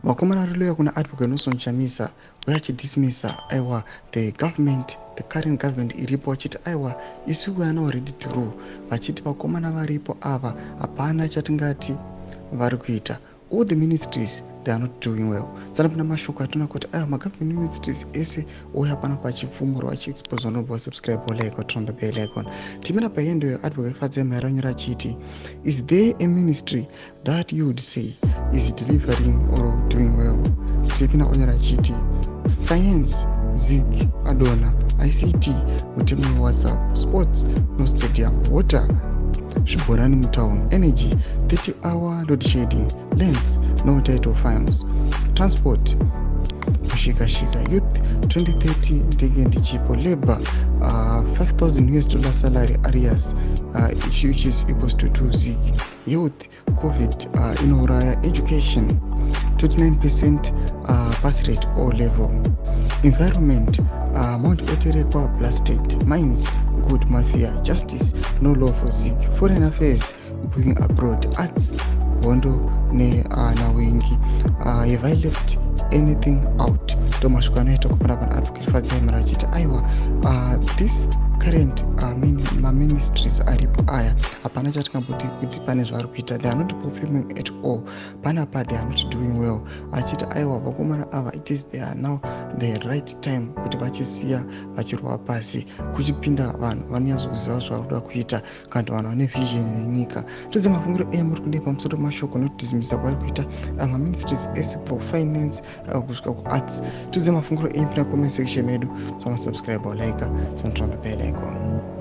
Vakomana vari loyal kuna Advocate Nelson Chamisa uye achidismissa, aiwa, the government, the current government iripo, vachiti aiwa, isu we are now ready to rule, vachiti vakomana varipo ava hapana chatingati vari kuita. All the ministries, they are not doing well. Sanapinda mashoko atinoona kuti aiwa, magovernment ministries ese ouya panapa achipfumurwa, achiexposwa. Nobva subscribe, like, turn the bell icon. Timira pahandle Advocate Fadzai Mahere anyora achiti, "Is there a ministry that you would say is delivering or doing well?" Tipina onyora achiti, "Finance, ZiG adona; ICT, mutemo weWhatsApp; sports, no stadium; water, zvibhorani mutown; energy, 30 hour load shedding; lands, no title farms; transport, mushikashika; youth 2030 ndenge ndichipo; labor, 5000 US dollar salary arrears, which is equals to 2 ZiG; youth, COVID inouraya; education, 29% pass rate O level; environment, Mount Oterekwa blasted; mines, gold mafia; justice, no law for ZiG; foreign affairs, booking abroad; arts, hondo nenawengi. Have I left anything out?" Ndo mashoko anoita kupana pana Advocate Fadzai Mahere achiti aiwa, this current maministries aripo aya hapana chatingamboti kuti pane zvaari kuita. They are not performing at all panapa. They are not doing well. Achiti aiwa, vakomana ava, it is they are now the right time kuti vachisiya vachirwa pasi, kuchipinda vanhu vanonyatsokuziva zvavari kuda kuita, kana kuti vanhu vane vision nenyika. Todze mafungiro enyu, muri kudii pamusoro pemashoko nokudismissa kwaari kuita maministries ese, kubva kufinance kusvika kuarts? Todze mafungiro enyu pina comment section medu. Samasubscribe, like, turn on the bell icon.